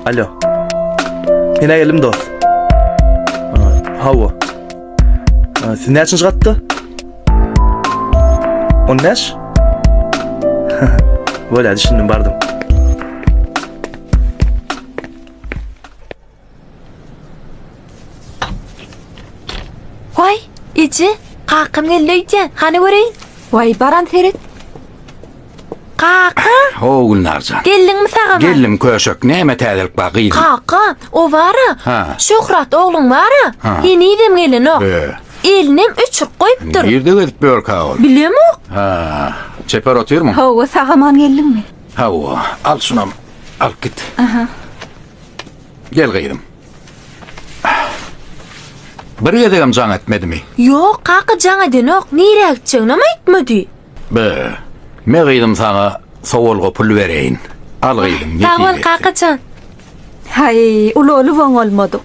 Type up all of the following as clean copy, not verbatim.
Alo. Men geldim dost. Hawa. Siz näçinji gatda? 15? Bolýar, düşündim, bardym. Waý, eje, kakam geldi öýdýän. Hany göreýin. Waý, baran seret. Kaka! Ho, Gülnarjan. Geldiňmi sagama? Geldim köşek. Näme täzelik bar gyzym? Kaka, o bara. Ha. Şöhrat ogluň bara. Ha. Henizem gelenok. Be. Elinem öçürip goýupdyr. Nirde gezip ýörkä ol? Bilemok. Ha. Çeper otyrmyň? Hawa, sagaman geldiňmi? Hawa, al şunam. Alyp git. Aha. Gel gyzym. Bir gezegem jaň etmedimi? Ýok, kaka jaň edenok. Nirä gitjeginem aýtmady. Be, me gyzym saňa sowalga pul bereýin. Al gyzym, Sag bol nesip etsin. kakajan. Haý, ulalyp oňalmadyk.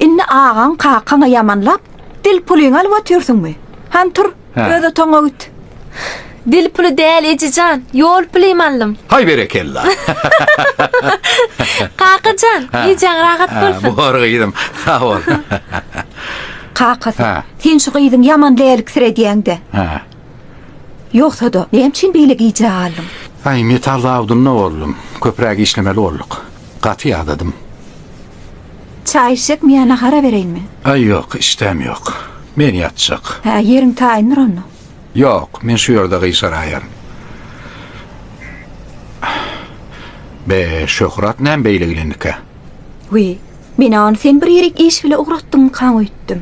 Indi agaň kakaňa ýamanlap, dil pulyňy alyp otyrsyňmy? Han tur, Hä. öz otagyňa git. Dil puly däl ejejan, ýol pulym aldym. Haý berekella. Kakajan, gijäň rahat bolsun. Bor gyzym, sag bol. Kakasy, Hä. sen şu gyzyň ýaman läliksiredýäň-dä. Hä. Ýogsa-da, näme üçin beýle gijä galdyň? Aý, metal zawodynda boldum. Köpräk işlemeli bolduk. Gaty ýadadym. Çaý içjekmi ýa nahara bereýinmi? Aý, ýok, işdäm ýok. Men ýatjak. Hä, ýeriň taýyndyr onda. Ýok, men şu ýerde gyşaraýaryn. Be, Şöhrat näme beýle gelendikä? Wiý, men-ä ony sen bir ýerik iş bile ugratdyňmykaň öýtdüm.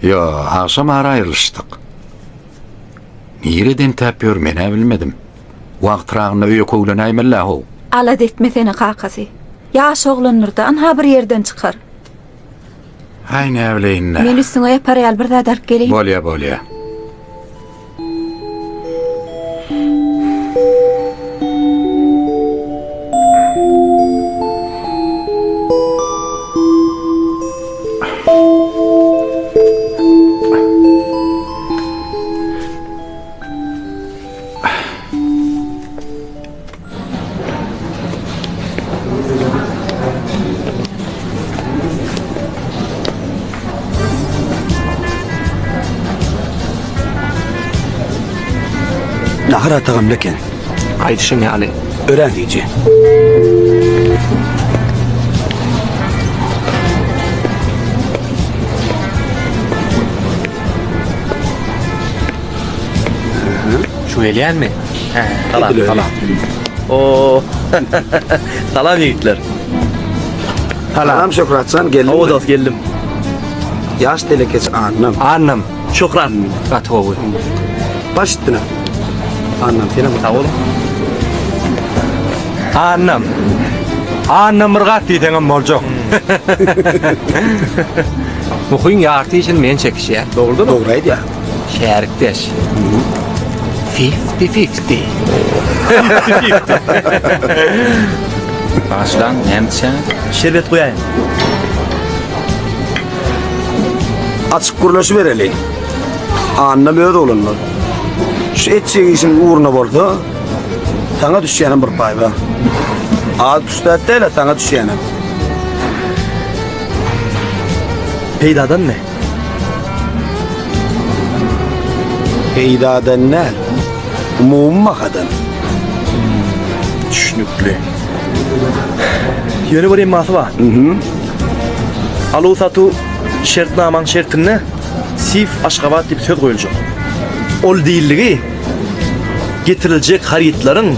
Ýo, agşam ara aýrylyşdyk. Nirede entäp ýör, men-ä bilmedim. Wagtyragynda öýe köwlenäýmeli-lä how. Alada etmesene, kakasy. Ýaş oglandyr-da, ynha bir ýerden çykar. Aý, näbileýin-dä. Men üstüňe ýapar ýaly bir zat alyp geleýin. Bolýa, bolýa. Nahar atagamly eken. Aýdyşyň ýaly. Örän süýji. Şu gelýänmi? Hä, Salam, Edil öyle. salam. Oo. Salam ýigitler. Salam Şöhratjan geldiňmi? Hawa dost geldim. Ýaş telekeçi Annam. Annam. Şöhrat. Gaty gowy. Baş üstüne. Annam senem. Sag boluň. Annam. Annam bir gat diýseňem boljak. Muhyň ýarty işini men çekişýän. Dogrudanam. Dogry aýdýar. Şärikdeş. Fifty fifty. Başlaň, näme içýäňiz? Şerbet guýaýyň. Açyk gürleşibereli. Annam öz oglundan. Şu etjek işiň ugruna bolsa, saňa düşýänem bir paý bar. Az düşsät däl-ä saňa düşýänem. Peýdadanmy? Peýdadan däl, umumy bahadan. Düşnükli. Ýöne bir emmasy bar. Aluw-satuw şertnamaň şertinde Sif Aşgabat diýip söz goýuljak. Ol diýildigi getiriljek harytlaryň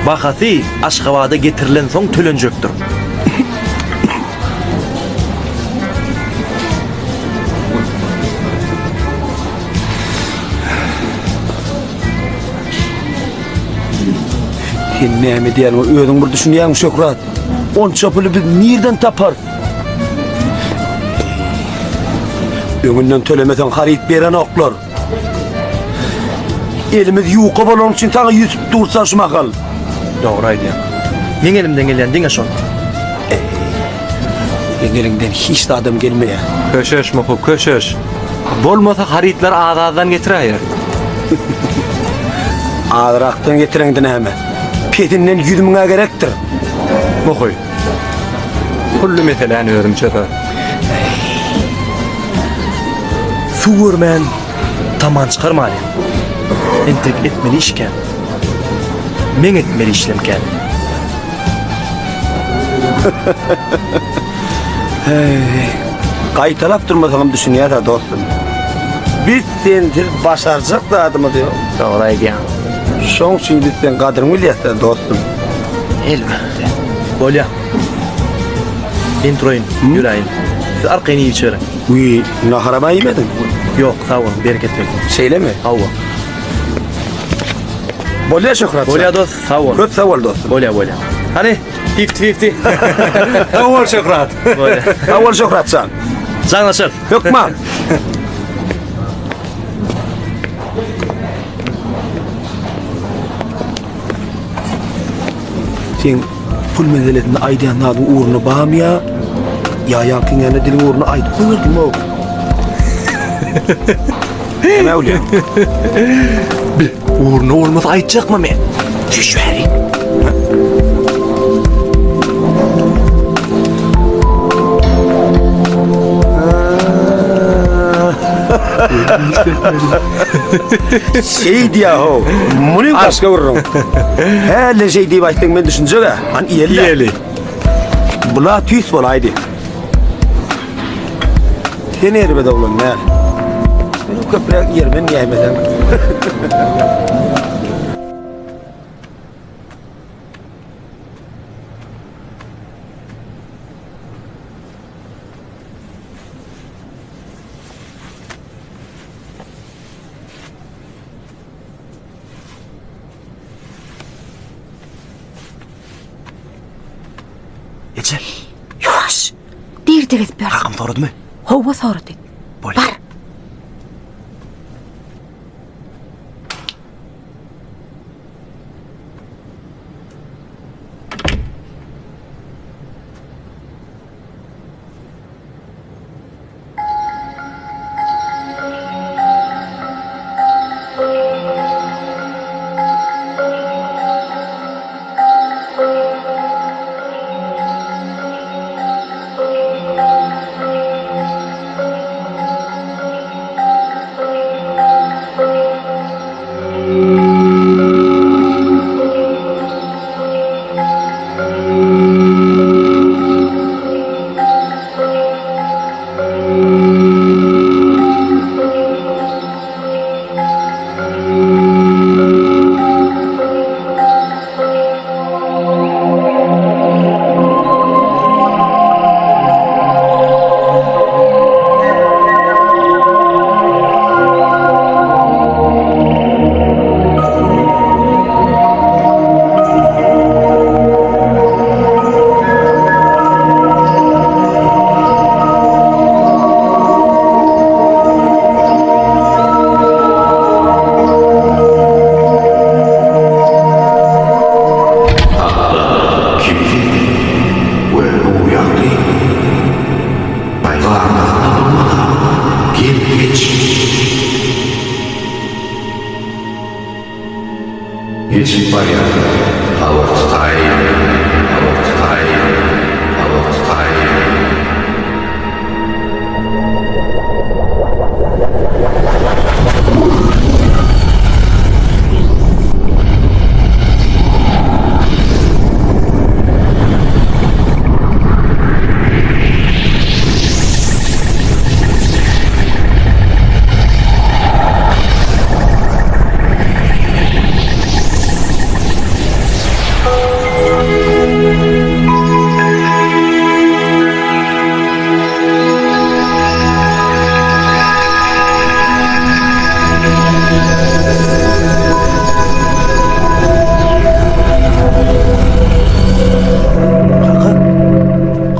bahasy Aşgabada getirilensoň tölenjekdir. Sen näme diýýäniňe özüň bir düşünýäňmi, Şöhrat? Onça puly biz nirden taparys? Öňünden tölemeseň haryt berenoklar. Elimiz ýuka bolany üçin saňa ýüz tutup dursa şu mahal. Dogry aýdýaň. Meň elimden gelýän diňe şol. Seň eliňden hiç zadam gelmeýär. Köşeş Muhy, köşeş. Bolmasa harytlary az-azdan getiräýer. Azrakdan getireňde näme? Pesinden 100 müňä gerekdir. Muhy. Pully meseläni özüm çözerin. Suw görmän taman çykarmaly. Entek etmeli iş kän. Meň etmeli işlem kän. Gaýtalap durmasaňam düşünýäs-ä dostum. Biz sensiz başarjak zadymyz ýok. Dogry aýdýaň. Şoň üçin biz seň gadyryňy bilýäs-dä dostum. Elbetde. Bolýa. Men turaýyn, ýöräýin. Siz arkaýyn iýip içiberiň. Wiý, naharam-a iýmediň? Ýok, sag boluň, bereket bersin. Şeýlemi? Hawa. Bolýa Şöhrat. Bolýa dost, sag bol. Köp sag bol dostum. Bolýa, bolýa. Hany, fifty-fifty. Sag bol Şöhrat. Bolýa. Sag bol Şöhrat jan. Jaňlaşarys. Hökman. Sen pul meselesinde aýdýan zadyň ugruna barmy ýa ýa ýaňkyň ýanynda diliň ugruna aýdyp goýberdiňmi? Näme bolýar? Bi, ugruna bolmasa aýtjakmy men? Düş bäri. Şeý diýýär-how. Muny başga gürrüň. Häli şeý diýip aýtsaň men düşünjek-ä. Hany iýeli-dä. Iýeli. Bula tüýs bolaýdy. Sen erbet oglan däl. Meniň köpräk ýermen diýäýmeseň. Eje. Ýuwaş. Dirde gezip ýörsün. Kakam soradymy? Hawa sorady. Bolýar. Bar. Geçip barýan habar tutaý, habar tutaý, habar tutaý.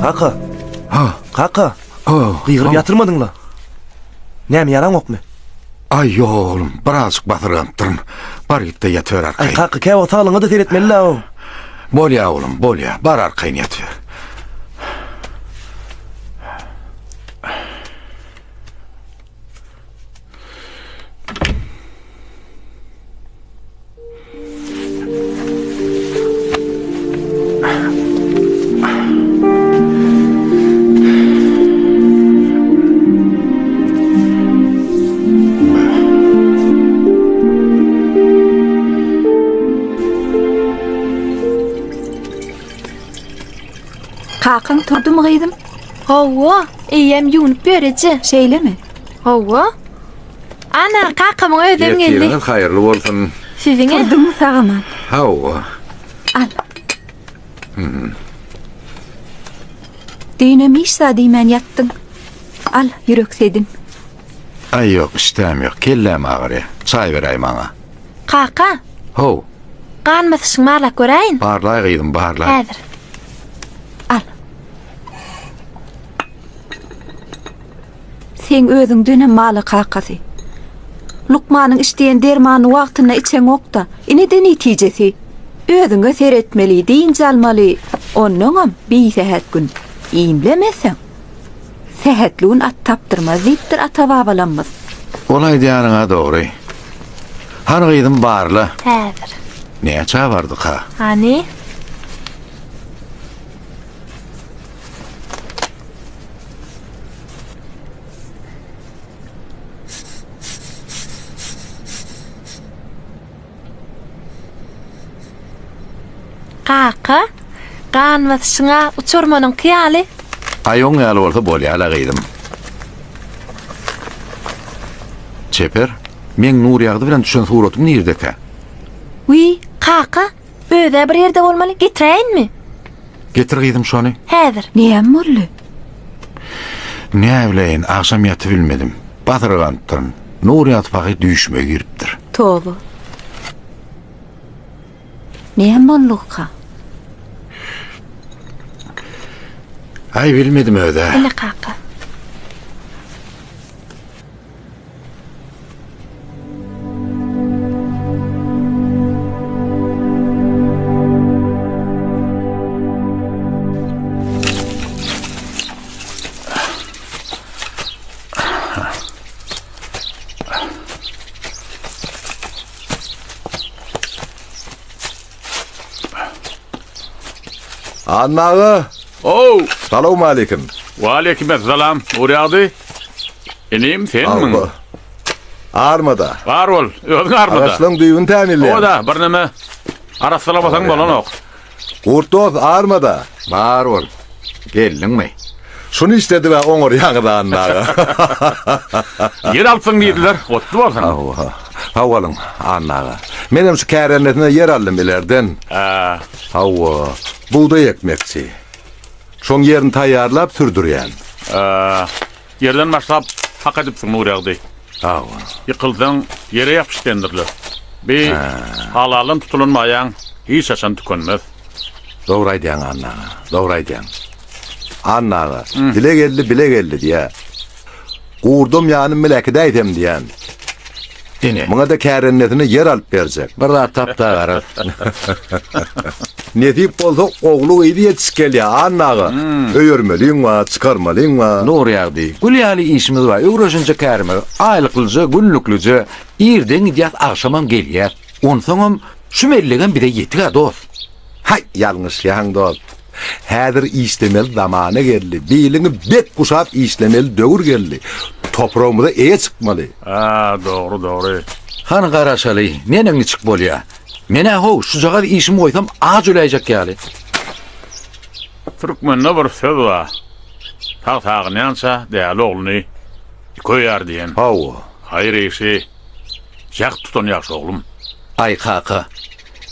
Kaka. Kaka. Ha. Kaka. Oh, Gygyryp ýatyrmadyň-la. Näme ýaraňokmy? Aý, ýok oglum, birazjyk basyrganypdyryn. Bar git-de ýatyber Aý arkaýyn. kaka, käwagt saglygyňa-da seretmeli-la. Bolýa oglum, bolýa. Bar arkaýyn ýatyber. Kakaň turdumy gyzym? Hawa, eýýäm ýuwnup ýör eje. Şeýlemi? Hawa. Ana, kakamyň özem geldi. Ertiriňiz haýyrly bolsun. Siziňem. Turduňmy sag-aman? Hawa. Al. Düýnem hiç zat iýmän ýatdyň. Al, ýürek sedin. Aý ýok, işdäm ýok, kelläm agyrýar. Çaý beräý maňa. Kaka. How. Gan basyşyňy barlap göräýin. Barlaý gyzym, barlaý. Häzir. Al. Seň özüňdenem maly kakasy. Lukmanyň iç diýen dermanyny wagtynda içeňok-da, ine-de netijesi. Özüňe seretmeli, dynç almaly, onnoňam bisähet gün iýmlemeseň, sähetli gün at tapdyrmaz diýipdir ata-babalamyz. Ol aýdýanyň-a dogry. Hany gyzym barla. Häzir. Näçä bardyka? Hany? Kaka, gan basyşyň-a uçarmanyňky ýaly. Aý, oň ýaly bolsa bolýa-la, gyzym. Çeper, meň Nurýagdy bilen düşen suratym nirdekä? Wiý, kaka, öz-ä bir ýerde bolmaly, getiräýinmi? Getir gyzym şony. Häzir. Näme boldy? Näbileýin, agşam ýatybilmedim. Basyrganypdyryn. Nurýagdy pahyr düýşüme giripdir. Toba. Näme boldugyka? Aý, bilmedim öz-ä. Ine kaka. Anna aga. Ow! Salowmaleýkim. Waleýkim essalam, Nurýagdy. Inim, senmiň? Hawa. Armada. Bar bol, özüň armada. Agaçlaryň düýbüni tämizleýän. Hawa-da, birneme arassalamasaň bolanok. Gurt dost, armada. Bar bol. Geldiňmi? Şuny işledib-ä oňarýaňyz Anna aga. Ýer alypsyň diýdiler, gutly bolsun. Hawa. Sag boluň, Anna aga. Menem şu kärendesine ýer aldym ilerden. Hä. Hawa, bugdaý ekmekçi. Şoň ýerini taýýarlap sürdürýän. Hä. Ýerden başlap hak edipsiň Nurýagdy. Hawa. Ýykylsaň, ýere ýapyş diýendirler. Bi halaldan tutulan maýaň hiç haçan tükenmez. Dogry aýdýaň Anna aga, dogry aýdýaň. Anna aga, dile geldi, bile geldi diýýä. Gurdam ýanym bile äkidäýsem diýýän. Ine. Muňa-da kärendesine ýer alyp berjek. Bir zat tap-da garaz. Nesip bolsa ogly-gyzy ýetişip gelýär, Anna aga. Öýermeliň bar, çykarmalyň bar. Nurýagdy, gül ýaly işimiz bar, öwreşinje kärimiz, aýlyklyja, günlüklije. Irden gidýäs, agşamam gelýäs. Onsoňam şu mellegem bize ýetik-ä, dost. Haý, ýalňyşýaň, dost. Häzir işlemeli zamana geldi. Biliňi bek guşap işlemeli döwür geldi. Topragymyza eýe çykmaly. Hä, dogry, dogry. Hany garaşaly, neneň niçik bolýa. Men-ä how, şujagaz işimi goýsam aç öläýjek ýaly. Türkmende bir söz bar. Sag sagynýança däli ogluny köýer diýen. Hawa. Haýyr işi jäht tutan ýagşy oglum. Aý kaka,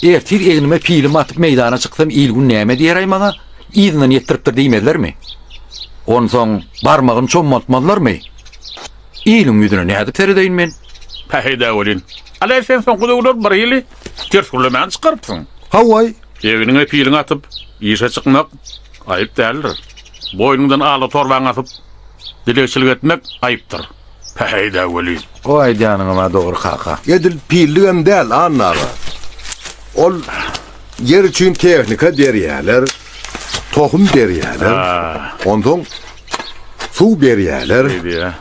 ertir egnime pilimi atyp meýdana çyksam il-gün näme diýer-aý maňa? Yzyndan ýetdiripdir diýmezlermi? Onsoň barmagyny çommaltmazlarmy? Iliň ýüzüne nädip seredeýin men? Päheý-dä welin, Aleý sen soňky döwürler birhili ters gürlemäni çykarypsyň. Hawa-aý. Egniňe piliňi atyp, işe çykmak aýyp däldir. Boýnuňdan ala torbaňy asyp, dilegçilik etmek aýypdyr. Päheý-dä welin. O aýdýanyňam-a dogry kaka. Edil pilligem däl, Anna aga. Ol ýer üçin tehnika berýäler, tohum berýäler. Onsoň suw berýäler.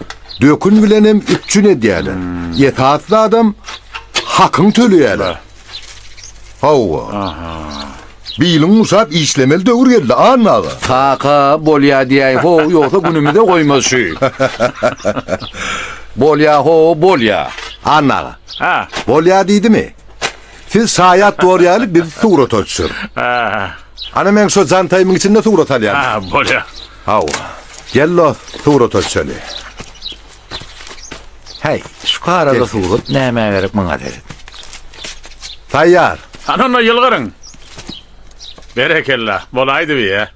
Dökün bilenem üpjün edýäler. Esasy zadam hakyň töleýäler. Hawa. Biliň guşap işlemeli döwür geldi, Anna aga. Kaka, bolýa diýäý how, ýogsa günümize goýmaz şu. Bolýa how, bolýa. Anna aga. Hä. Bolýa diýdimi? Siz şaýat bor ýaly bizi surata düşür. Hä. Ana meň şo jantaýymyň içinde surat alýan. Ha, bolýa. Hawa. Gel dost, surata düşeli. Häý, şu karada surat nämä gerek muňa seret. Taýýar. Hany onda ýylgyryň. Berekella, bolaýdy bi-ä.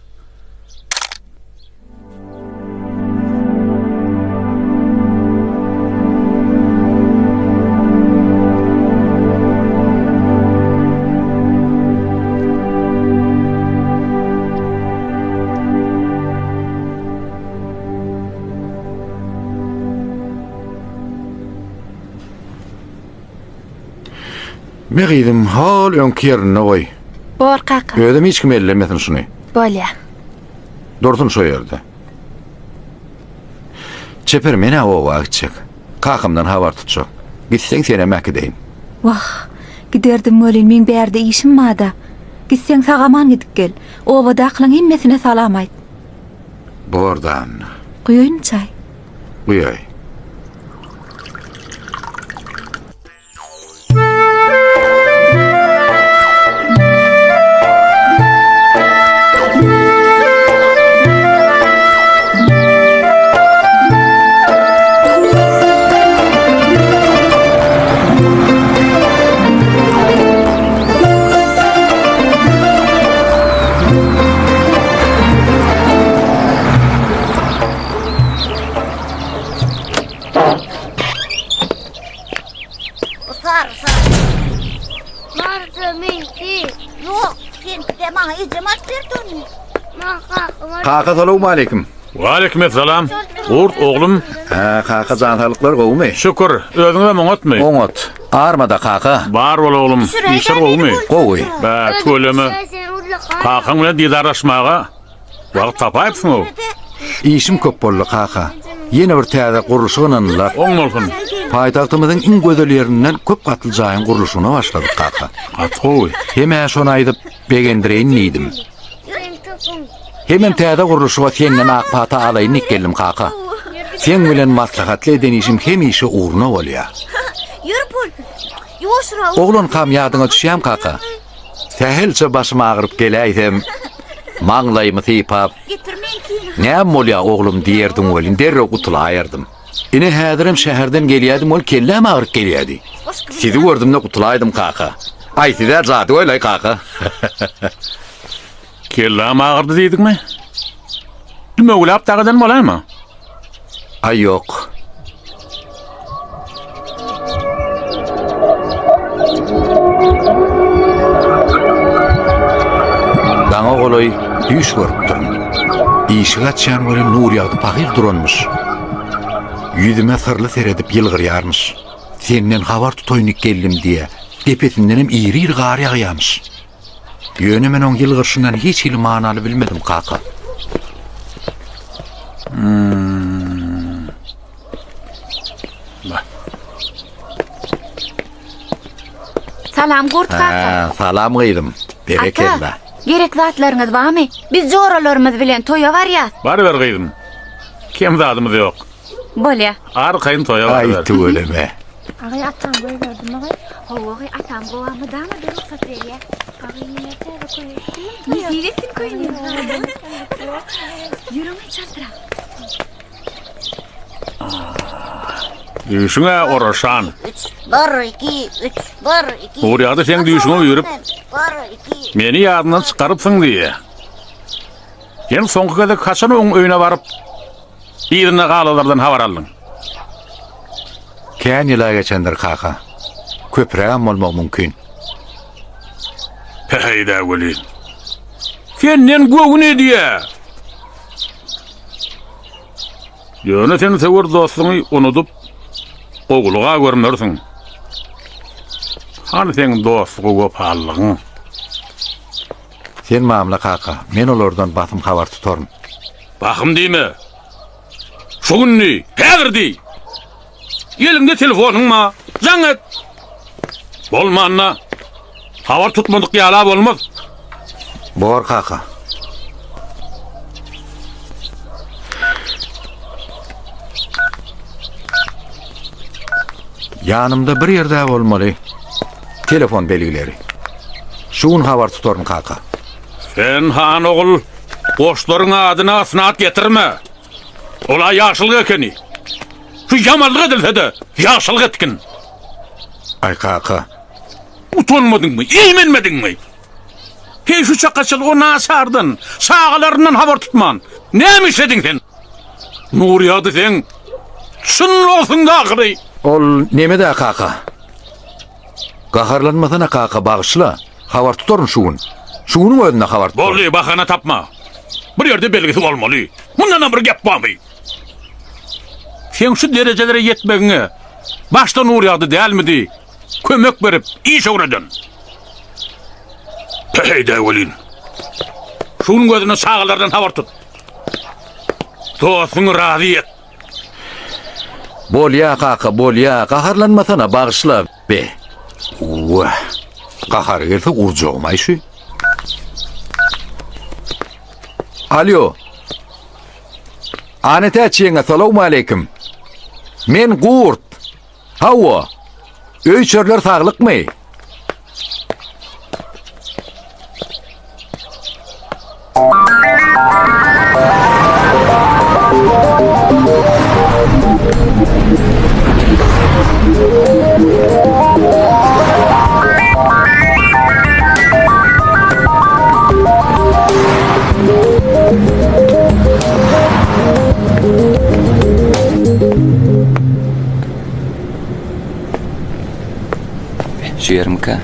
Me gyzym, hol öňki ýerinde goý. Bor kaka. Özem hiç kim ellemesin şuny. Bolýa. Dursun şo ýerde. Çeper men-ä oba gitjek. Kakamdan habar tutjak. Gitseň senem äkideýin. Wah, giderdim welin meň bärde işim bar-da. Gitseň sag-aman gidip gel. Obadakylaň hemmesine salam aýt. Bor-da Anna. Guýaýynmy çaý? Guýaý. Sar sar. Marda meňki. Ýok, seňki-de maňa ejem alyp berdi ony. Kaka salowmaleýkim. Waleýkim essalam. Gurt oglum. Hä, kaka jan saglyklar gowumy? Şükür, özüňizem oňatmy? Oňat. Armada kaka. Bar bol oglum. Işler gowumy? Gowy. Bä, tüweleme. Kakaň bilen didarlaşmaga Wagt tapaýypsyň-ow. Işim köp boldy, kaka. Ýene bir täze gurluşyk ynandylar. Oň bolsun. Paýtagtymyzyň iň gözel ýerinden köp gatly jaýyň gurluşygyna başladyk, kaka. Gaty gowy. Hem-ä şony aýdyp, begendireýin diýdim. Hemem täze gurluşyga senden ak pata alaýyn diýip geldim, kaka. Seň bilen maslahatly eden işim hemişe ugruna bolýar. Oglankam ýadyňa düşýämi, kaka? Sähelçe başym agyryp geläýsem, maňlaýymy sypap, Näme bolýa, oglum diýerdiň welin, derrew gutulaýardym. Ine, häzirem şäherden gelýärdim welin, kelläm agyryp gelýärdi. Sizi gördüm-de gutulaýdym, kaka. Aý, siz-ä jadygöý-laý, kaka. Kelläm agyrdy diýdiňmi? Dümewläp dagy eden bolaýma? Aý ýok. Daňa golaý düýş görüpdirin. Işik açýan welin Nurýagdy pahyr duranmyş. Ýüzüme syrly seredip ýylgyrýarmyş. Senden habar tutaýyn geldim diýýä. Depesindenem iri-iri gar ýagýarmyş. Ýöne men oň ýylgyrşyndan hiç hili many alyp bilmedim, kaka. Hmm. Salam Gurt kaka. Ha, salam gyzym. Berekella. Ata, gerek zatlaryňyz barmy? Biz joralarymyz bilen toýa barýas. Baryber gyzym. Kem zadymyz ýok. Bolýa. Arkaýyn toýa baryber. Aý tüweleme. Agaý atam goýberdimi gaý? Hawa gaý atam gowa mydama bir rugsat berýä. Agaý menä täze köýnek Nesip etsin köýnek. Ýörüň çaltrak. Düýşüň-ä oraşan. Bir, iki, üç, bir, iki. Nurýagdy seň düýşüňe üýrüp, meni ýadyndan çykarypsyň diýýä. Sen soňky gezek haçan oň öýüne baryp, Yzynda galanlardan habar aldyň. Kän ýyl-a geçendir, kaka. Köprägem bolmagy mümkin. Päheý-dä welin. Senden göwün edýä. Ýöne sen söwer dostuňy unudyp, gowulyga görmersiň. Hany seň dostluga wepalylygyň? Sen mamla, kaka. Men olardan basym habar tutaryn. Bahym diýme. Şu gün diý, häzir diý. Eliňde telefonyň bar, jaň et. Bolmanda habar tutmadyk ýala bolmaz. Bor kaka. Ýanymda bir ýerde bolmaly. Telefon belgileri. Şu gün habar tutaryn kaka. Sen han ogul, goşlaryň adyna ysnat getirme. Ol-a ýagşylyk ekeni. Şu ýamanlyk edilse-de, ýagşylyk etgin. Aý kaka. Utanmadyňmy, eýmenmediňmi? Heý şu çaka çenli o naçardan, çagalaryndan habar tutman, näme işlediň sen? Nurýagdy seň çyn dostuňdy ahyry. Ol neme-dä kaka? Gaharlanmasana kaka bagyşla, habar tutaryn şu gün. Şu günüň özünde habar tutaryn. Boldy, bahana tapma. Bir ýerde belgisi bolmaly. Mundanam bir gep barmy? Seň şu derejelere ýetmegiňe başda Nurýagdy dälmidi kömek berip, iş öwreden? Päheý-dä welin. Şu günüň özünde çagalardan habar tut. Dostuňy razy et. Bolýa kaka, bolýa, gaharlanmasana, bagyşla. Be. Wah. Gahary gelse urjagym-aý şu. Alýo. Anetäç ýeňňe salowmaleýkim. Men Gurt. Hawa. Öý-çörler saglykmy? Şu ýermikä?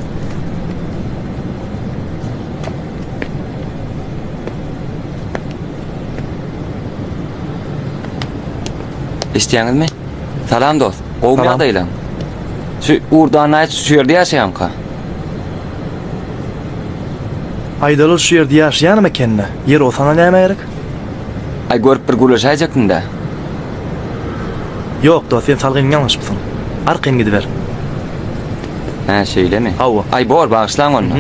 Eşitýäňizmi? Salam dost. Gowmy ýagdaýlaň? Şu Ugurdy Annaýew şu ýerde ýaşaýamyka? Aýdaly şu ýerde ýaşaýanam ekende. Ýeri o saňa nämä gerek? Aý görüp bir gürleşäýjekdim-dä. Ýok dost sen salgyňy ýalňyşypsyň. Arkaýyn gidiber. Hä şeýlemi? Hawa. Aý bor bagyşlaň onda.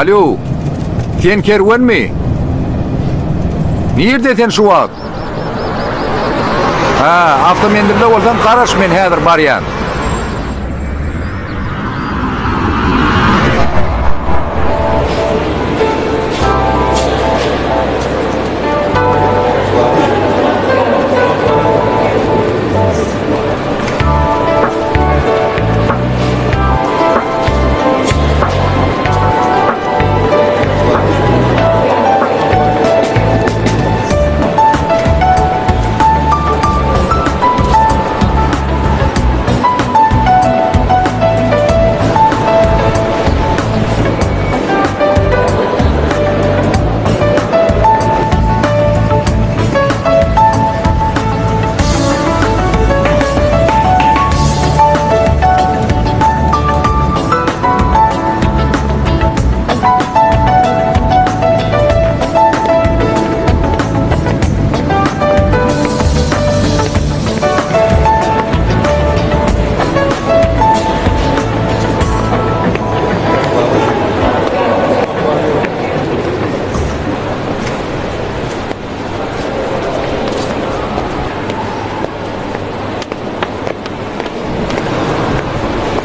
Alo. Sen kerwenmi? Nirde sen şu wagt? Ha, awtomenzilde bolsaň garaş men häzir barýan.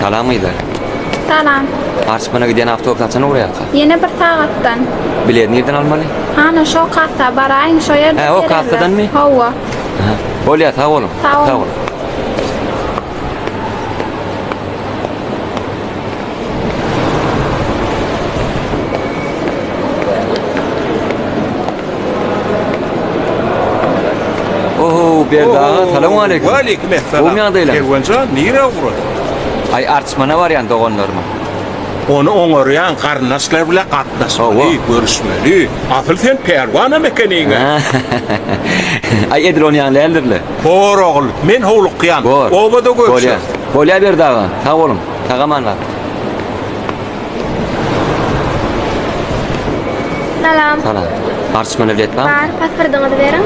Salam gyzlar. Salam. Arçmana gidýän awtobus haçan ugraýarka? Ýene bir sagatdan. Bileti nirden almaly? Hana şo kassa baraýyň şo ýerde Hä, o kassadanmy? Hawa. Aha. Bolýar, sag boluň. Sag boluň. Sag boluň. Oho, Berdi aga, salowmaleýkim. Waleýkim esselam. Gowy ýagdaýlar? Kerwenjan, nirä ugradyň? Aý, Arçmana barýan doganlaryma. Ony oňarýan garyndaşlar bilen gatnaşmaly, görüşmeli. Asyl sen pälwanam ekeniň-ä. Aý, edil ony ýaly däldir-le. Bor ogul, men howlukýan. Bor. Obada görüşeris. Bolýar. Bolýar Berdi aga, sag boluň. Sag-aman gal. Salam. Salam. Arçmana bilet barmy? Bar, pasportyňyzy beriň.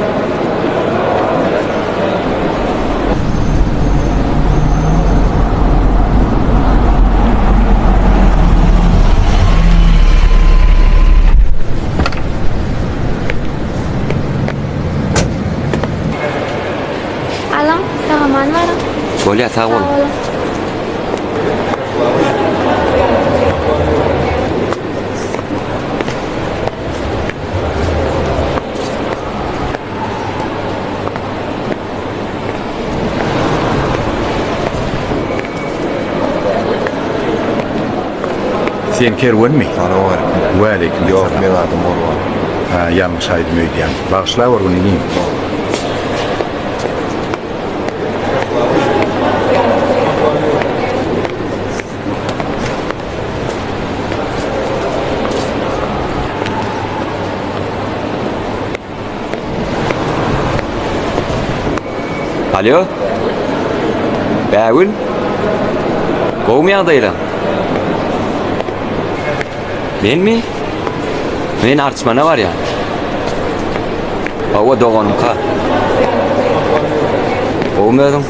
Alyň, sag-aman baryň. Bolýar, sag boluň. Sag boluň. Sen kerwenmi? Salowmaleýkim. Waleýkim Ýok, meň adym Gurban. Ha, ýalňyş aýdym öýdýän. Bagyşlawor gün inim. Alo. Bägül. Gowumy ýagdaýlaň? Menmi? Men Arçmana barýan. Hawa doganymka. Gowumy özüň?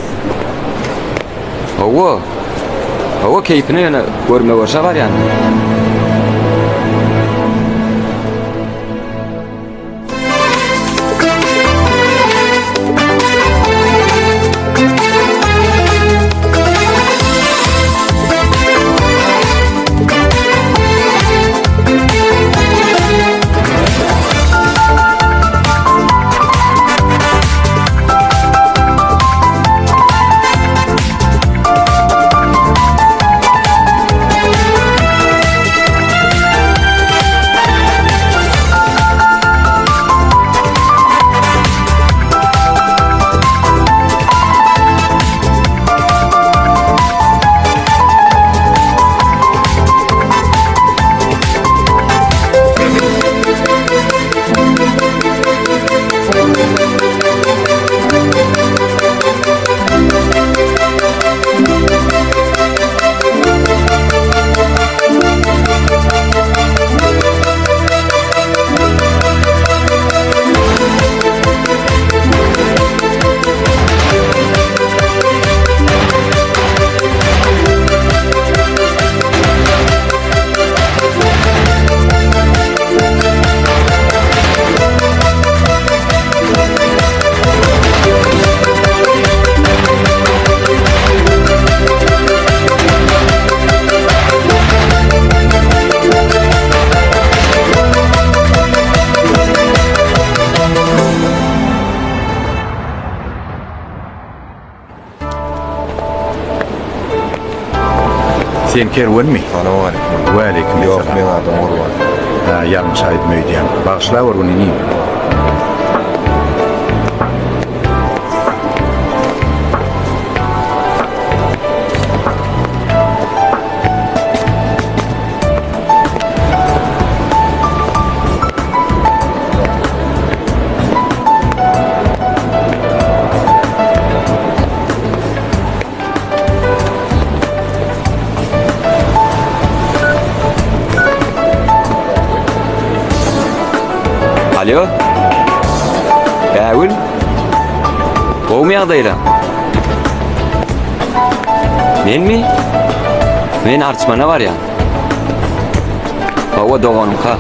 Hawa. Hawa keýpine ýöne görme görşe barýan. Sen kerwenmi? Salowmaleýkim. Waleýkim Ýok, meň adym Gurban. Ha, ýalňyş aýdym öýdýän. Bagyşlawor gün inim. Alo. Bägül. Gowumy ýagdaýlaň? Menmi? Men Arçmana barýan. Hawa doganymka.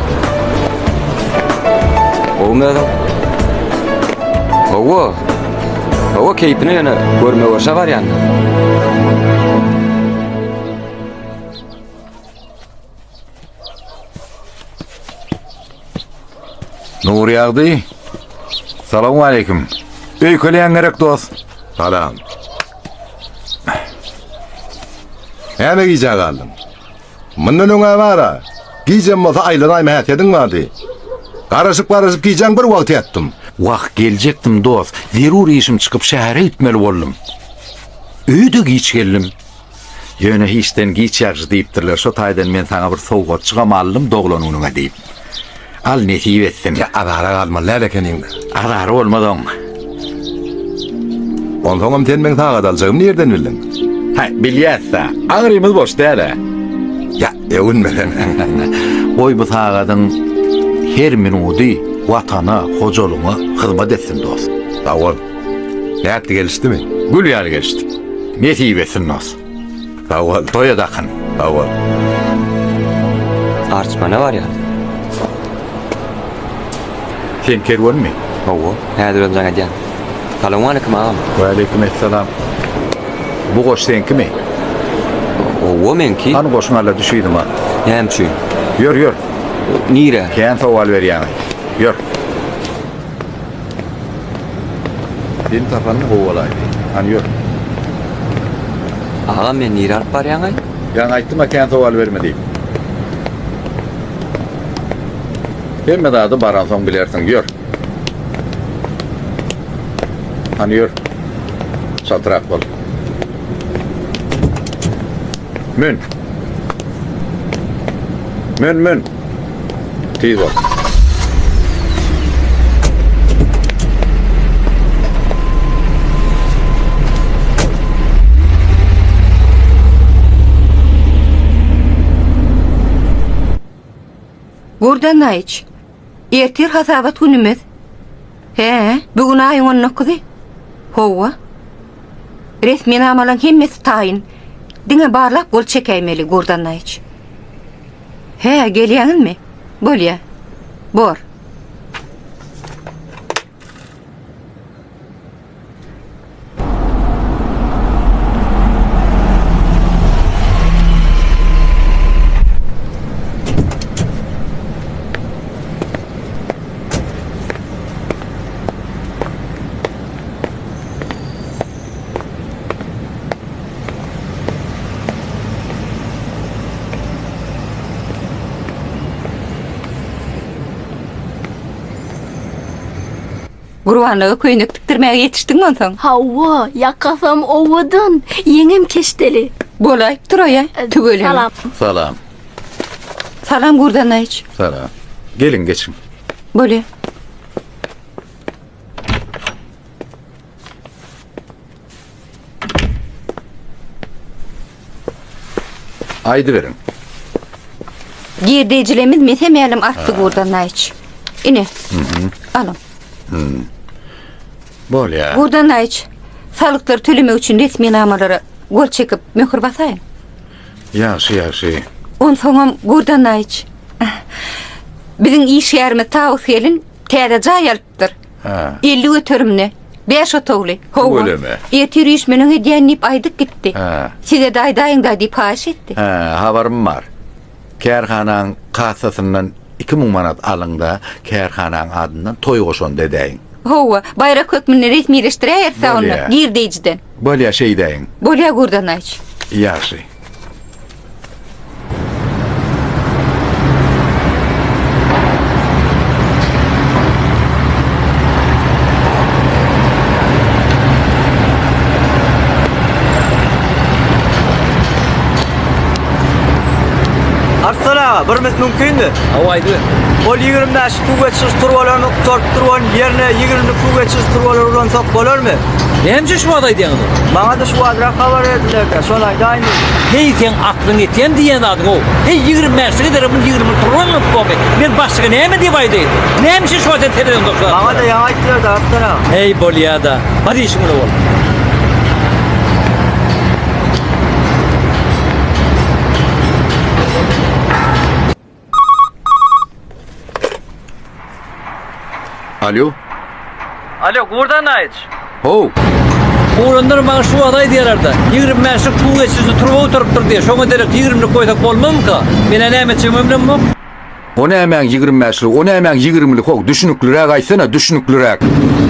Gowumy özüň? Hawa. Hawa keýpine ýöne görme görşe barýan. Nurýagdy. Salowmaleýkim. Öýkeleýän gerek dost. Salam. Näme gijä galdyň? Mundan öňä bara. Gijem bolsa aýlanaýma häsiýetiň bardy. Garaşyp-garaşyp gijäň bir wagty ýatdym. Wah, geljekdim dost. Zerur işim çykyp şähere gitmeli boldum. Öýe-de giç geldim. Ýöne hiçden giç ýagşy diýipdirler, şo taýdan men saňa bir sowgatjygam aldym doglan günüňe diýip. Al nesip etsin. Ýa azara galmaly däl ekeniň-dä. Azary bolmaz oň. Onsoňam sen meň sagat aljagymy nirden bildiň? Häý, bilýäs-dä. Aňrymyz boş däl-ä. Ýa, öwünmesene. Goý bu sagadyň her minudy Watana, hojalygyňa hyzmat etsin, dost. Sag bol. Nätdi gelişdimi? Gül ýaly gelişdi. Nesip etsin dost. Sag bol. Toýa dakyn. Sag bol. Arçmana barýar. Sen kerwenmi? Hawa, häzir özüm jaň edýän. Salowmaleýkim agam. Waleýkim essalam. Bu goş seňkimi? Hawa, meňki. Hany goşuňy al-da düş yzyma. Näme üçin? Ýör, ýör. Nirä? Kän sowal berýäň-aý. Ýör. Seni tapanym gowy bolaýdy. Hany ýör. Agam meni nirä alyp barýaňaý? Ýaňy aýtdym-a kän sowal berme diýip. Hemme zady baransoň bilersiň. Ýör. Hany ýör. Çaltrak bol. Mün. Mün, mün. Tiz bol. Gurdan Naýyç, ertir hasabat günümiz. Hä, bu gün aýyň on dokuzy. Hawa. Resminamalaryň hemmesi taýyn. Diňe barlap gol çekäýmeli, Gurdan Naýyç. Hä, gelýäňizmi? Bolýa. Bor. Gurbanlyga köýnek tikdirmäge ýetişdiňmi onsoň? Hawa, ýakasam owadan, ýeňem keşdeli. Bolaýyp duraýa, tüweleme. Salam. Salam. Salam Gurdanaýyç. Salam. Geliň, geçiň. Bolýa. Aýdyberiň. Girdejilerimiz mese-mälim artdy Gurdanaýyç. Ine. Alyň. Bolýa. Gurdanaýyç, salgytlary tölemek üçin resminamalara gol çekip, möhür basaýyň. Ýagşy, ýagşy. Onsoňam Gurdanaýyç, biziň işgärimiz Tawus gelin täze jaý alypdyr. Hä. 50 göterimine. Bäş otagly. Hawa. Tüweleme. Ertir üýşmeleň edýän diýip aýdyp gitdi. Hä. Size-de aýdaýyň-da diýip haýyş etdi. Hä, habarym bar. Kärhanaň kassasyndan 2000 manat alyň-da, kärhanaň adyndan toý goşandy edäýiň. Hawa, baýrak hökmünde resmileşdiräýeris-ä onda, Bolýa. girdeýjiden. Bolýa, şeýdäýiň. Bolýa, Gurdanaýç. Ýagşy. Arslan aga, bir minut mümkinmi? Hawa aýdyber. Ol 25 suw geçiriş turbalaryny gutaryp duran ýerine 20 suw geçiriş turbalary ulansak bolarmy? Näme üçin şu wagt aýdýaňyz ony? Maňa-da şu wagtrak habar berdiler-de, şony aýdaýyn diýdim. Heý, seň aklyň ýetýämi diýýän zadyň-ow? Heý, 25 lik ederek muny 20 lik turba ulanyp bormy? Men başlyga näme diýip aýdaýyn? Näme üçin şu wagt sen seredeňok şu zatlara? Maňa-da ýaňy aýtdylar-da, Arslan aga. Heý, bolýa-da. Bar işiň bilen bol. Alo. Alo, Gurdan aýyç. How. Oglanlar maňa şu wagt aýdýarlar-da, 25-lik suw geçiriji turba oturypdyr diýýär. Şoňa derek 20-lik goýsak bolmazmyka? Men-ä näme etjegimi bilemok. O nämäň 20 bäşligi, o nämäň ýigrimiligi how, düşünikliräk aýtsana, düşünikliräk.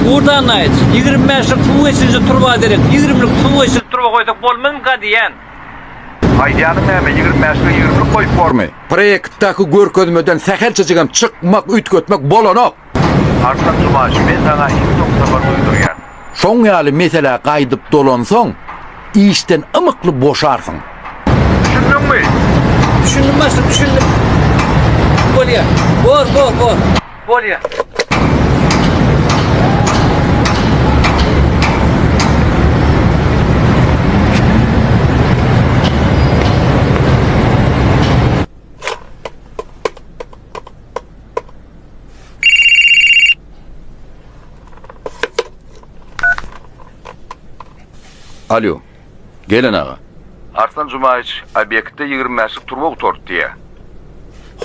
Gurdy Annaýewiç, 20 bäşlik suw geçiriji turba derek ýigrimlik suw geçiriji turba goýsak bolmazmyka diýýän. Aýdýanyň näme, 20 bäşlige ýigrimlik goýup bormy? Proýektdäki görkezmeden sähelçejigem çykmak, üýtgetmek bolanok. Arslan Jumaş, men saňa iň soňky sapar duýdurýan. Şoň ýaly meselä gaýdyp dolansaň, işden ymykly boşarsyň. Düşündiňmi? Düşündim başlyk, düşündim. Bolýa. Bor, bor, bor. Bolýa. Alýo. Gelen aga. Arslan Jumaýewiç, obýektde 20 bäşlik turba gutardy diýýä.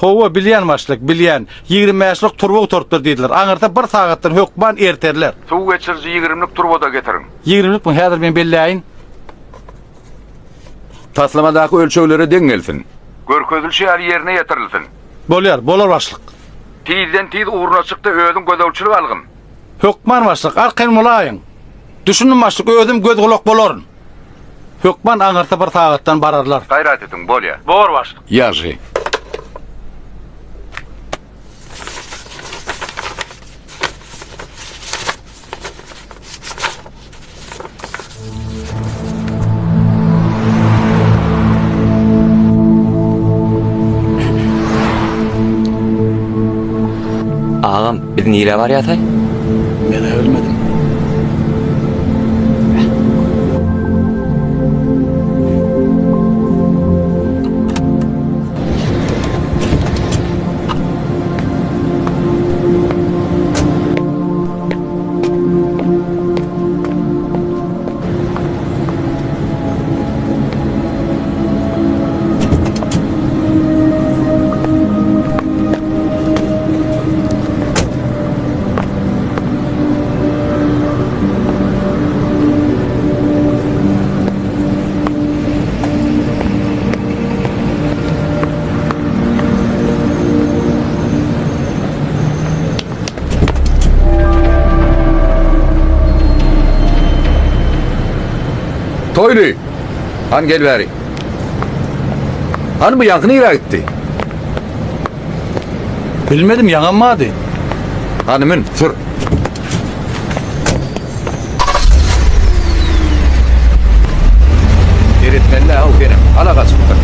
Hawa, bilýän başlyk, bilýän. 20 bäşlik turba gutarypdyr diýdiler. Aňyrsa bir sagatdan hökman erterler. Suw geçiriji ýigrimlik turba-da getiriň. Ýigrimlikmi? Häzir men belläýin. Taslamadaky ölçeglere deň gelsin. Görkezilişi ýaly ýerine ýetirilsin. Bolýar, bolar başlyk. Tizden-tiz ugruna çyk-da özüň gözegçilik algyn. Hökman başlyk, arkaýyn bolaýyň. Düşündim başlyk, özüm göz-gulak bolaryn. Hökman aňyrsy bir sagatdan bararlar. Gaýrat ediň, bolýa. Bor başlyk. Ýagşy. Agam, biz nirä barýas-aý? Men-ä bilmedim. Toýly! Han gel bäri. Han bu ýaňky nirä gitdi? Bilmedim, ýaňam bardy. Hany mün, sür. Seretmeli-ä, senem. Ala gaçypdyr.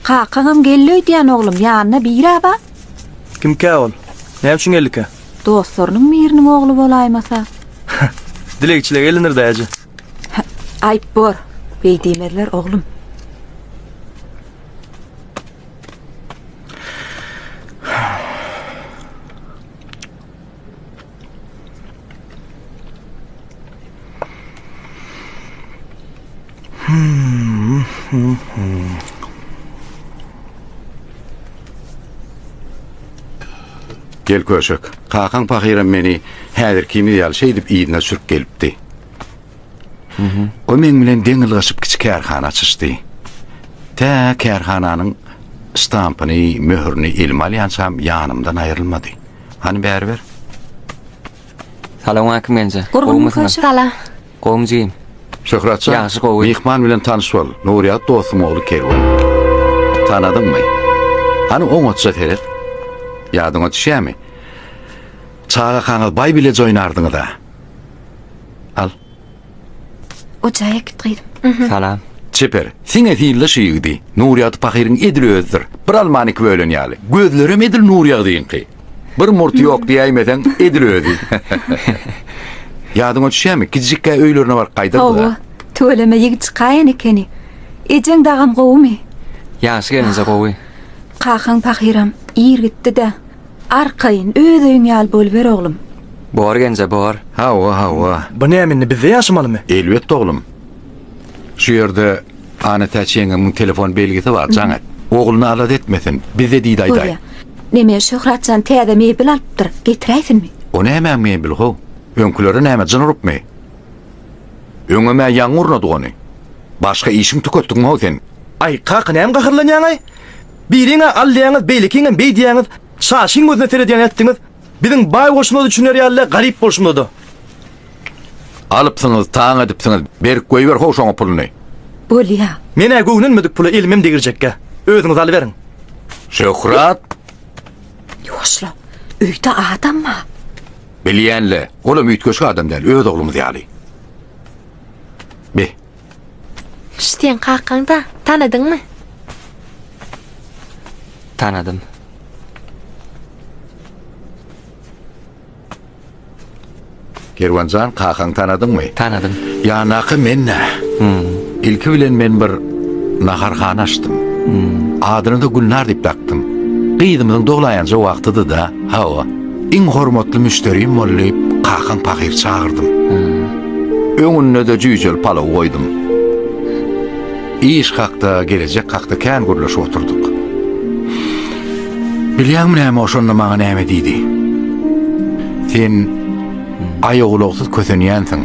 Kakaňam geldi öýdýän oglum, ýanynda bir-ä bar. Kimkä ol? Näme üçin geldikä? Dostlarynyň biriniň ogly bolaýmasa. Dilegçilige gelinir-dä eje. Aýp bor, beý diýmezler oglum. Gel köşek. Kakaň pahyram meni häzirkimiz ýaly şeýdip yzyna sürüp gelipdi. O meň bilen deň ylgaşyp kiçi kärhana açyşdy. Tä kärhananyň ştampyny, möhürini elime alýançam ýanymdan aýrylmady. Hany bäri ber. Salowmaleýkim genje. Gurgunmy Gowumysyňyz? köşek? Salam. Gowumy jigim? Şöhratjan, Ýagşy, gowy. myhman bilen tanyş bol. Nurýagdy dostum ogly Kerwen. Tanadyňmy? Hany oňatja seret. Ýadyňa düşýärmi? Çagakaňyz baý bileje oýnardyňyz-a. Al. Ojaýa git gyzym. Salam. Çeper, siňe synla şu ýigidi. Nurýagdy pahyryň edil özüdir. Bir almany iki bölen ýaly. Gözlerem edil Nurýagdyňky. Bir murty ýok diýäýmeseň, edil özi. Ýadyňa düşýärmi, kiçijikkä öýlerine baryp gaýdardyk-a. Hawa. Tüweleme ýigit çykaýan ekeni. Ejeň dagam gowumy? Ýagşy gelinje gowy. Kakaň pahyram ir gitdi-dä. Arkaýyn, öz öýüň ýaly boluber oglum. Bor genje, bor. Hawa, hawa. Bu näme indi bizde ýaşamalymy? Elbetde oglum. Şu ýerde Anatäç ýeňňemiň telefon belgisi bar, jaň et. Ogluny alada etmesin, bizde diýdi aýdaý. Bolýa. Neme, Şöhratjan täze mebel alypdyr, getiräýsinmi? O nämäň mebeli how? Öňkülere näme jyn urupmy? Öňem-ä ýaňy gurnadyk ony. Başga işiň tüketdiňmi how sen? Aý, kaka näme gaharlanýaň-aý? Biriň-ä al diýýäňiz, beýlekiňem beý diýýäňiz, çaşyň gözüne seredýän etdiňiz. Biziň baý bolşumyza düşüner ýaly-da, garyp bolşumyza-da. Alypsyňyz, taň edipsiňiz, berip goýber how şoňa puluny. Bolýa. Men-ä göwnenmedik pula elimem degirjekgä. Özüňiz alyberiň. Şöhrat! Ýuwaşla, öýde adam bar. Bilýän-le, olam üýtgeşik adam däl, öz oglumyz ýaly. Be. Şu seň kakaň-da, tanadyňmy? Tanadym. Kerwenjan, kakaňy tanadyňmy? Tanadym. Ýandaky men-dä. Ilki bilen men bir naharhana açdym. Adyny-da Gülnar diýip dakdym. Gyzymyzyň doglaýanja wagtydy-da. Hawa. Iň hormatly müşderim bol diýip, kakaň pahyry çagyrdym. Öňünde-de jüýjeli palaw goýdum. Iş hakda, gelejek hakda kän gürleşip oturdyk. Bilýäňmi näme o şonda maňa näme diýdi? Sen aýagulagsyz kösenýänsiň.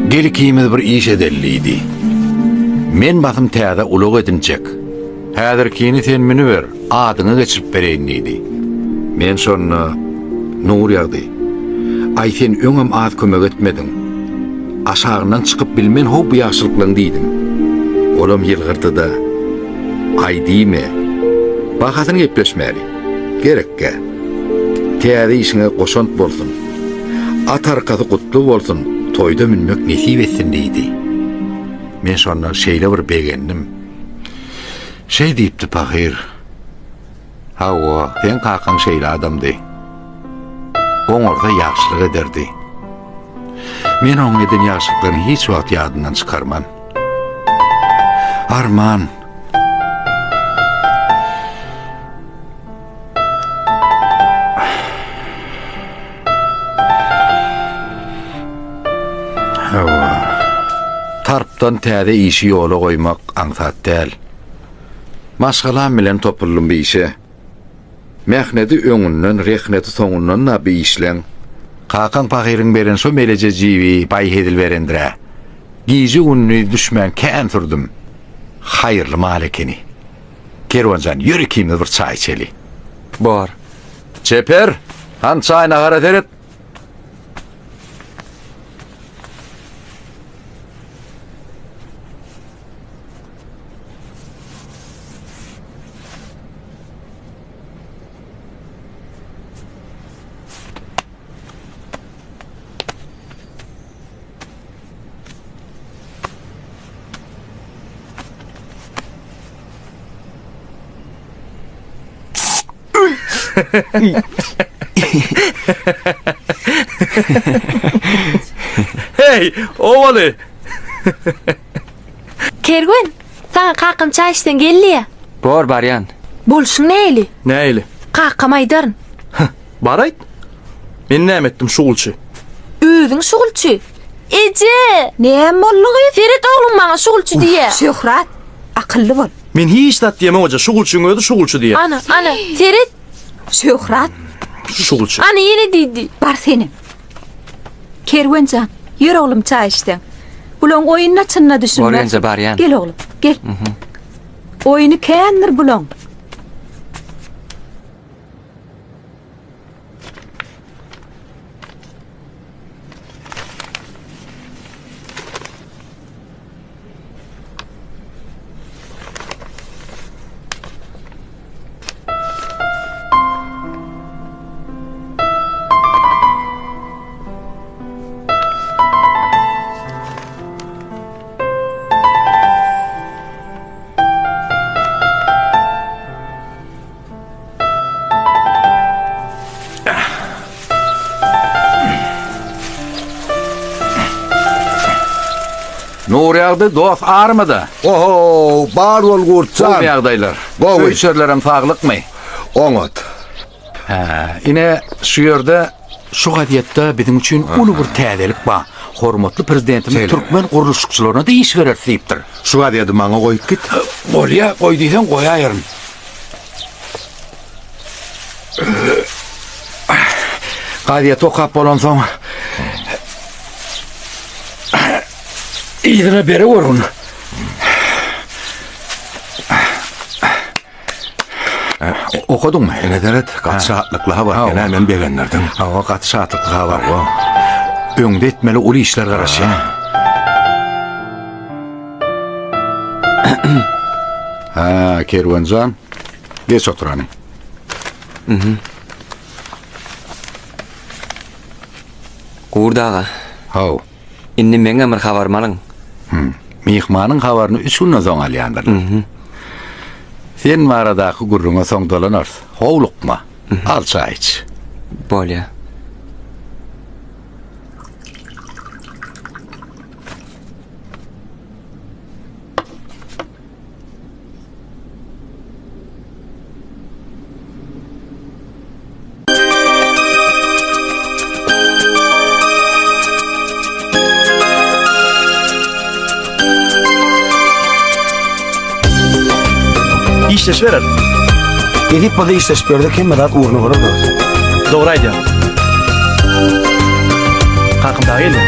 Gel ikimiz bir iş edeli diýdi. Men basym täze ulag edinjek. Häzirkini sen münüber, adyňa geçirip bereýin diýdi. Men şonda Nurýagdy, Aý sen öňem az kömek etmediň. Aşagyndan çykyp bilmen how bu ýagşylyklaň diýdim. Olam ýylgyrdy-da, Aý diýme. Bahasyny gepleşmäli. Gerekgä. Täze işiňe goşant bolsun. At arkasy gutly bolsun, toýda münmek nesip etsin diýdi. Men şonda şeýle bir begendim. Şeý diýipdi pahyr. Hawa, seň kakaň şeýle adamdy. Oňarsa ýagşylyk ederdi. Men oň eden ýagşylyklaryny hiç wagt ýadymdan çykarman. Arman. Hawa. Tarpdan täze işi ýola goýmak aňsat däl. Maşgalam bilen topuldym bu işe. Mähnedi öňünden, rehneti soňundan-da bi işleň. Kakaň pahyryň beren şo meleje jibi baý hezil berendir-ä. Gije-gündiz düşmän kän sürdüm. Haýyrly mal ekeni. Kerwenjan, ýör ikimiz bir çaý içeli. Bor. Çeper, han çaý-nahara seret. Hey, owaly. Kerwen, saňa kakam çaý içseň gel diýýä. Bor, barýan. Bolşuň nähili? Nähili? Kakama aýdaryn. Bar aýt. Men näme etdim şugulçy? Özüň şugulçy. Eje! Näme boldy gyz? Seret ogluň maňa şugulçy diýýä. Şöhrat, akylly bol. Men hiç zat diýemok eje, şugulçyň özi şugulçy diýýä. Ana, ana, seret. Şöhrat. Şugulçy. Ana ýene diýdi. Bar senem. Kerwen jan, ýör oglum çaý içseň. Bulaň oýunyna çynyna düşünmez. Bor enje barýan. Gel oglum, gel. Oýny kändir bulaň. Nurýagdy dost armyda? Oho, bar bol Gurtjan. Gowy ýagdaýlar. Gowy. Öý-içerilerem saglykmy? Oňat. Hä, ine şu ýerde şu gazetde biziň üçin uly bir täzelik bar. Hormatly Prezidentimiz Şeýle. türkmen gurluşykçylaryna-da iş bereris diýipdir. Şu gazeti maňa goýup git. Bolýa, goý diýseň goýaýaryn. Gazeti okap bolansoň yzyna bere görgün. Okadyňmy? Ine seret, gaty şatlykly habar. Ene meni begendirdiň. Hawa, gaty şatlykly habar. Öňde etmeli uly işler garaşýar. Ha, Kerwenjan, geç oturany. Mhm. Gurt aga. Haw. Indi meňem bir habarymy alyň. Hum. Myhmanyň habaryny üç günden soň alýandyrlar. Mhm. Sen baradaky gürrüňe soň dolanarys. Howlukma. Al çaý iç. Bolýa. Işleşiberer. Nesip bolsa işleşip ýörsek hemme zat ugruna bolar dost. Dogry aýdýaň. Kakam dagy gelýär.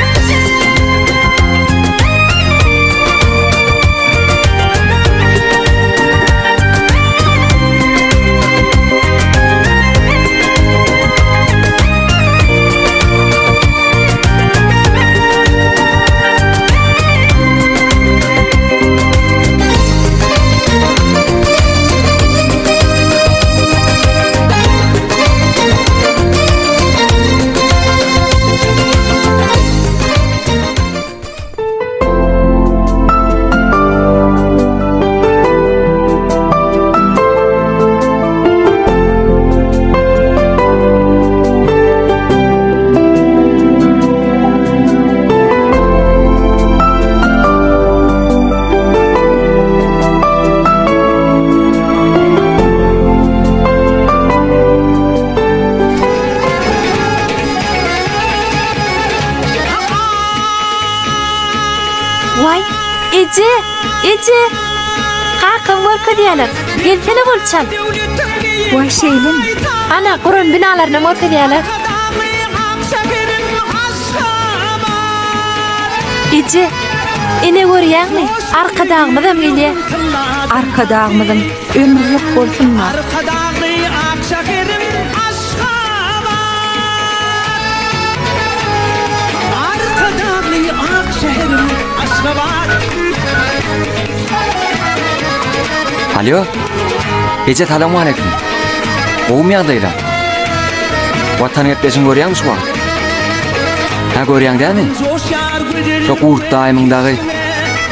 Waý, eje, eje! Kakam görkezýärler. Gelsene bol çal. Waý şeýlemi? Ana, guran binalarynam görkezýärler. Eje, ene görýäňmi? Arkadagymyzam gelýär. Arkadagymyzyň ömri uzak bolsun-da. Alýo. Eje salowmaleýkim. Gowumy ýagdaýlar? Watan gepleşigini görýäňmi şu wagt? Hä görýäň dämi? Şo Gurt daýymyň dagy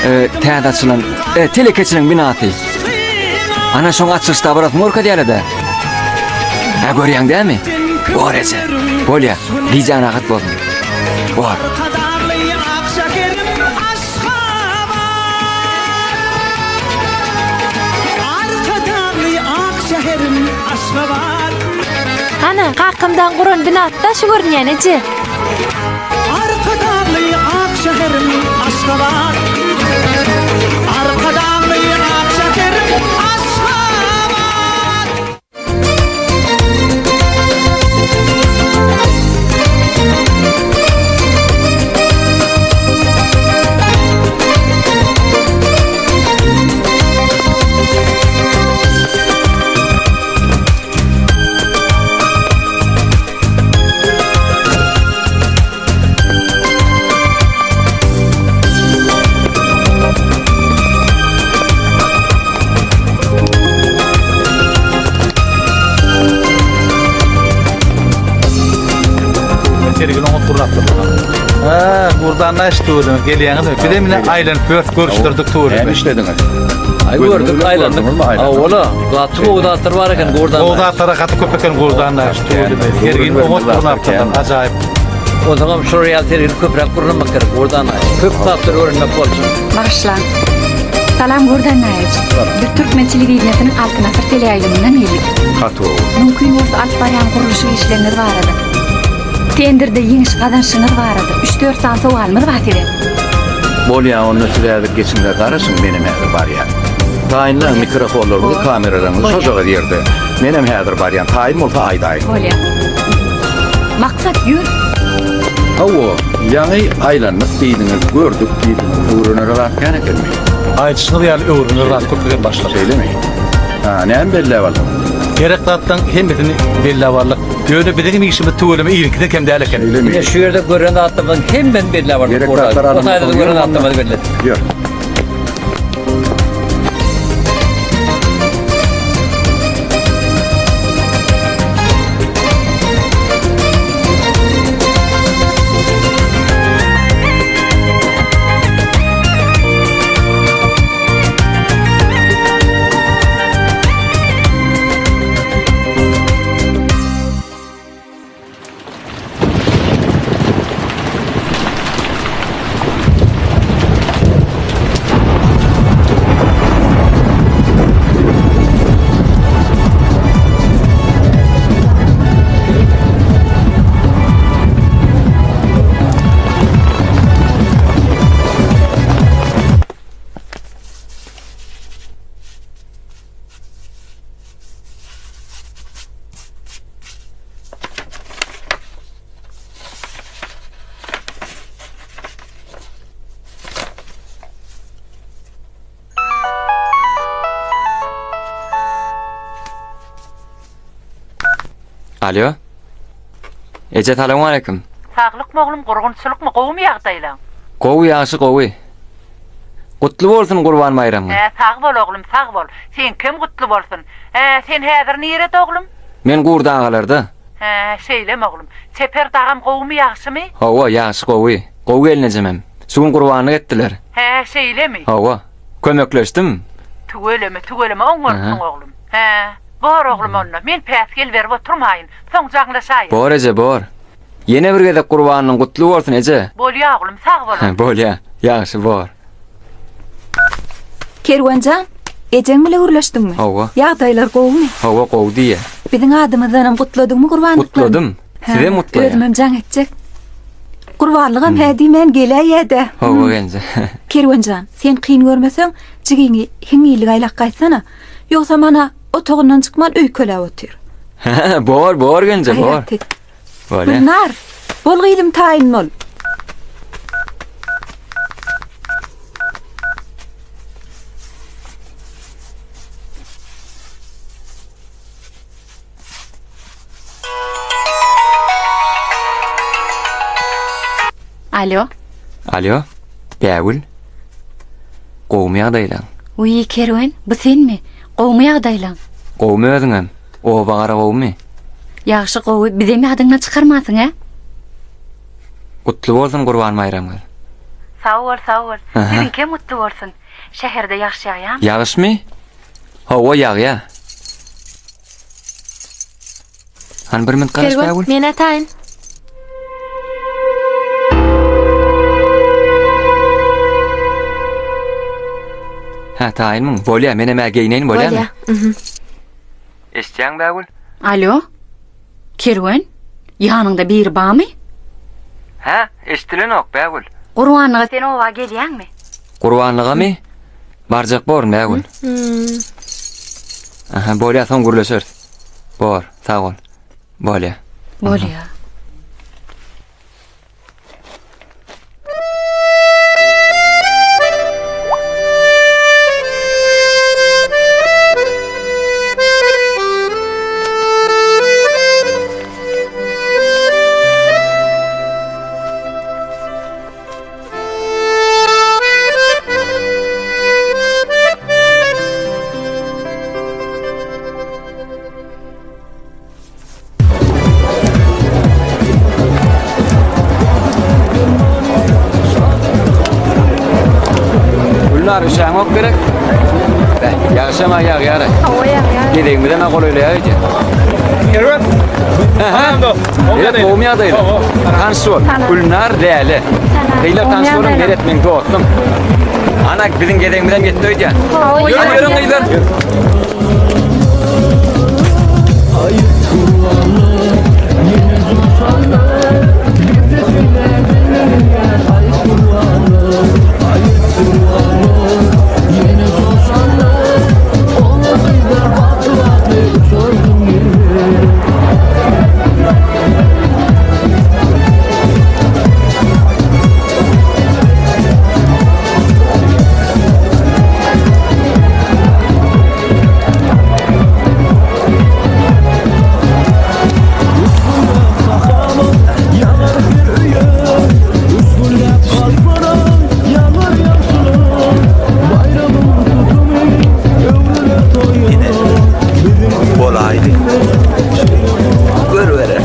e, täze açylan e, telekeçiligiň binasy. Ana şoň açylyş dabarasyny görkezýärler-de. Hä görýäň dämi? Bor eje. Bolýa. Gijäň rahat bolsun. Bor. Ana, kakamdan guran binasy-da şu görünýän eje. Arkadagly ak şäherim Aşgabat Arkadagly ak şäherim Aşgabat. Sergini oňat gurnapdyr. Ha, buradan näş tuweleme gelýäňizmi? Biz hem ine aýlanyp ýörüs, görüşdirdik tuweleme. Näme işlediňiz? Aý gördük, aýlandyk. Awala, gaty gowy zatlar bar eken Gurdan. Gowy zatlara gaty köp eken Gurdan näş tuweleme. Sergini oňat gurnapdyrlar, ajaýyp. Onsoňam şular ýaly sergini köpräk gurnamak gerek, Gurdan aga. Köp zatlary öwrenmek boljak. Bagyşlaň. Salam Gurdan Naýewiç. Biz türkmen telewideniýesiniň Altyn asyr teleýaýlymyndan geldik. Gaty gowy. Mümkin bolsa alyp barýan gurluşyk işleriňiz barada, tenderde ýeňiş gazanyşyňyz barada üç-dört sany sowalymyz bar size. Bolýa onda siz häzir geçiňde garaşyň menem häzir barýan. Taýynlaň mikrofonlaryňyzy kameralaryňyzy şojagaz ýerde. Menem häzir barýan taýyn bolsa aýdaýyň. Bolýa. Maksat ýör. Hawa, ýaňy aýlandyk diýdiňiz, gördük diýdiňiz. Öwrenere zat kän ekenmi? Aýdyşyňyz ýaly öwrenere zat köp eken başlyk. Şeýlemi? Ha, näme belläp aldyňyz? Gerek zatlaň hemmesini belläp aldyk. Ýöne biziňem işimiz tüweleme iliňkiden kem däl eken. Şeýlemi? Ine şu ýerde gören zatlarymyzyň hemmesini belläp aldyk. Gerek zatlar O taýda-da gören zatlarymyzy belledik. Ýör. Alo. Eje salowmaleýkim. Saglykmy oglum gurgunçylykmy gowumy ýagdaýlaň. Gowy ýagşy gowy. Gutly bolsun Gurban baýramyň. Hä sag bol oglum sag bol. Seňkem gutly bolsun. Hä sen häzir nirede oglum? Men Gurt agalarda. Hä şeýlemi oglum. Çeper dagam gowumy ýagşymy? Hawa ýagşy gowy. Gowy gelnejemem. Şu gün gurbanlyk etdiler. Hä şeýlemi? Hawa. Kömekleşdim. Tüweleme tüweleme oňarsyň oglum. Hä bor oglum onda men päsgel berip oturmaýyn. Soň jaňlaşaýyn. Bor eje bor. Ýene bir gezek gurbanyň gutly bolsun eje. Bolýa oglum sag bol. Bolýa. Ýagşy bor. Kerwenjan, ejeň bile gürleşdiňmi? Hawa. Ýagdaýlar gowumy? Hawa gowy diýýä. Biziň adymyzdanam gutladyňmy gurbanlyklaryny? Gutladym. Sizem gutlaýan. Özümem jaň etjek. Gurbanlygam hä diýmän geläýýä-dä. Hawa genje. Kerwenjan, sen kyn görmeseň, jigiňi hiňňillik aýlap gaýtsana. Ýogsam ana, otagyndan çykman öýkeläp otyr. Bor, bor genje, bor. Gaýrat et. Gülnar, bol gyzym taýyn bol. Alo. Alo, Bägül. Gowumy ýagdaýlaň? Wiý, Kerwen, bu senmi? Gowumy ýagdaýlaň? Gowumy özüňem? Oba gara gowumy? Ýagşy gowy, bizem ýadyňdan çykarmansyň, ä? Gutly bolsun Gurban baýramyňyz. Sag bol, sag bol. Siziňkem gutly bolsun. Şäherde ýagyş ýagýamy? Ýagyşmy? Hawa, ýagýa. Hany bir minut garaş Kerwen, Bägül. men-ä taýyn. Hä, taýynmyň? Bolýa, menem-ä geýneýin, bolýamy? Bolýa. Mhm. Eşitýäňmi Bägül? Alo? Kerwen? Ýanyňda biri barmy? Hä, eşidilenok Bägül. Gurbanlyga sen oba gelýäňmi? Gurbanlygamy? Barjak borun Bägül. Aha, bolýa, soň gürleşeris. Bor, sag bol. Bolýa. Bolýa. Gülnar üşäňok gerek. Beh, ýagşam-a ýagýar. Hawa ýagýar. Gezegimizem-ä golaýlaýar öýdýän. Kerwen. Meret gowumy ýagdaýlar? Tanyş bol. Gülnar Läle. Gyzlar tanyş boluň, Meret meň dostum. Ana biziň gezegimizem ýetdi öýdýän. Ýörüň, ýörüň gyzlar. Ine, bolaýdy. Görübere.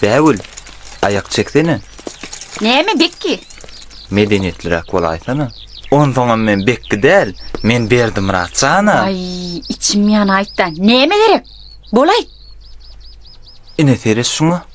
Bägül, aýak çeksene. Näme Bekki? Medeniýetliräk bolaýsana. Onsoňam men Bekki däl, men Berdimyrat jana. Aý, içim ýanaýtda. Näme gerek? Bolaý. Ine seret şuňa.